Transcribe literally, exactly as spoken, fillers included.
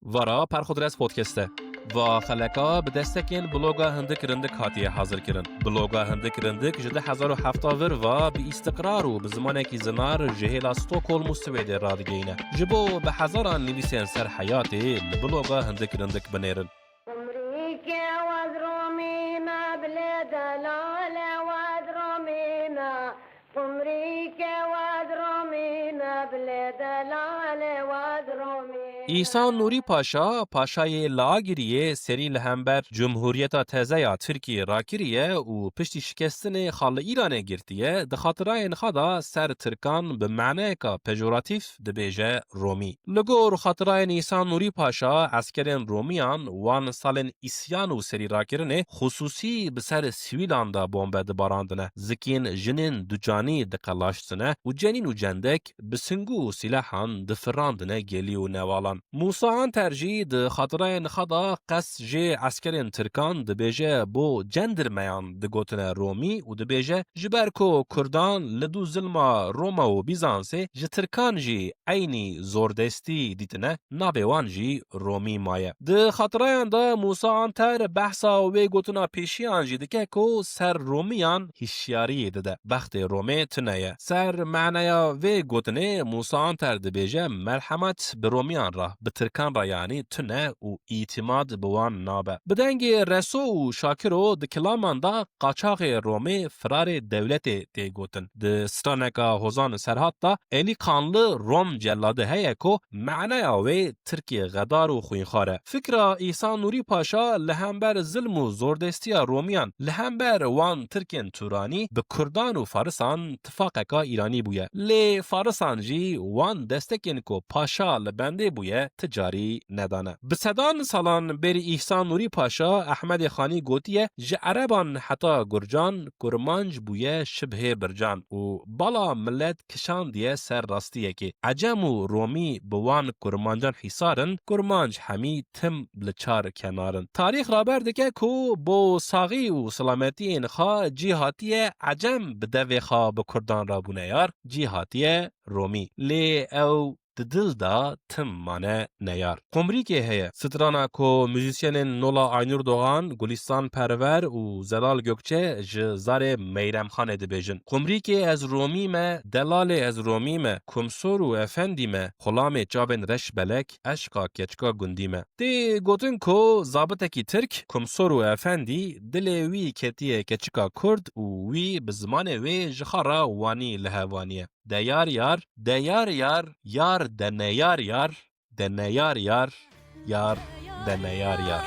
Vara Perxudres Podcast e. Va xeleka bi destekên bloga Hindik Rindik hatiye hazirkirin. Bloga Hindik Rindik ji du hezar û heft vir va bi îstiqrar û bi zimanekî zinar ji hêla Stockholm û Swêdê radigihîne. Ji bo bi hezaran nivîsên ser heyatê li bloga Hindik Rindik binêrin. Qumrîke wez romî me bilê delale wez romî me. Qumrîke wez romî me bilê delale wez romî me. Îhsan Nûrî Paşa, paşayê li Agiriyê serî li hember Cumhuriyeta Teze ya Tirkiyê rakiriye û piştî şikestinê xwe li Îranê girtiye, di xatirayên xwe de ser Tirkan bi maneyeka pejoratîf dibêje Romî. Li gor xatirayên Îhsan Nûrî Paşa, eskerên Romiyan wan salên îsyan û serîrakirinê xisûsî bi ser sivîlan de bombe dibarandine, zikên jinên ducanî diqelaştine û cenîn û cendek bi singû û sîlehan difirandine gelî û newalan. Mûsa Anter jî di xatirayên xwe de qes jê eskerên Tirkan dibêje bo cendirmeyan digotine Romî û dibêje, ji ber ku Kurdan li dû zilma Roma û Bîzansê ji Tirkan jî eynî zordestî dîtine, navê wan jî Romî maye. Di xatirayan de Mûsa Anter behsa wê gotina pêşiyan jî dike ku ser Romiyan hişyariyê dide. Bextê Romê tune ye. Ser maneya vê gotinê Mûsa Anter dibêje, merhemet bi Romiyan re, bi Tirkan re yanî tune û îtîmad bi wan nabe. Bi dengê Reso û Şakiro di kilaman de qaçaxê Romê firarê dewletê tê gotin. Di straneka Hozan Serhat de Elî Kanlı Rom celladê heye ku maneya wê Tirkê xedar û xwînxwar e. Fikra Îhsan Nûrî Paşa li hember zilm û zordestiya Romiyan, li hember wan Tirkên Turanî bi Kurdan û Farisan tifaqeka Îranî bûye. Lê Farisan jî wan destekên ku Paşa li bendê bûye ti carî nedane. Bi sedan salan berî Îhsan Nûrî Paşa, Ehmedê Xanî gotiye, ji Ereban heta Gurcan, Kurmanc bûye şibhê bircan û bala milet kişandiye ser rastiyekê. Ecem û Romî bi wan Kurmancan hîsar in, Kurmanc hemî tim li çar kenar in. Tarîx raber dike ku bo saxî û silametiyên xwe cî hatiye Ecem bi devê xwe bi Kurdan re bûne yar, cî hatiye Romî. Lê ew di dil de tim mane neyar. Qumrîkê heye, strana ku muzîsyenên Nola Aynur Doğan, Gulistan Perwer û Zelal Gökçe ji zarê Meyrem Xanê dibêjin. Qumrîkê ez Romî me, delalê ez Romî me, kumsor û efendî me, xulamê çavên reş belek, eşqa keçika gundî me. Tê gotin ku zabitekî Tirk, kumsor û efendî, dilê wî ketiye keçika Kurd û wî bi zimanê wê ji xwe re wanî li hev aniye. De yar yar, de yar yar, yar de ne yar yar, de ne yar yar, yar de ne yar yar.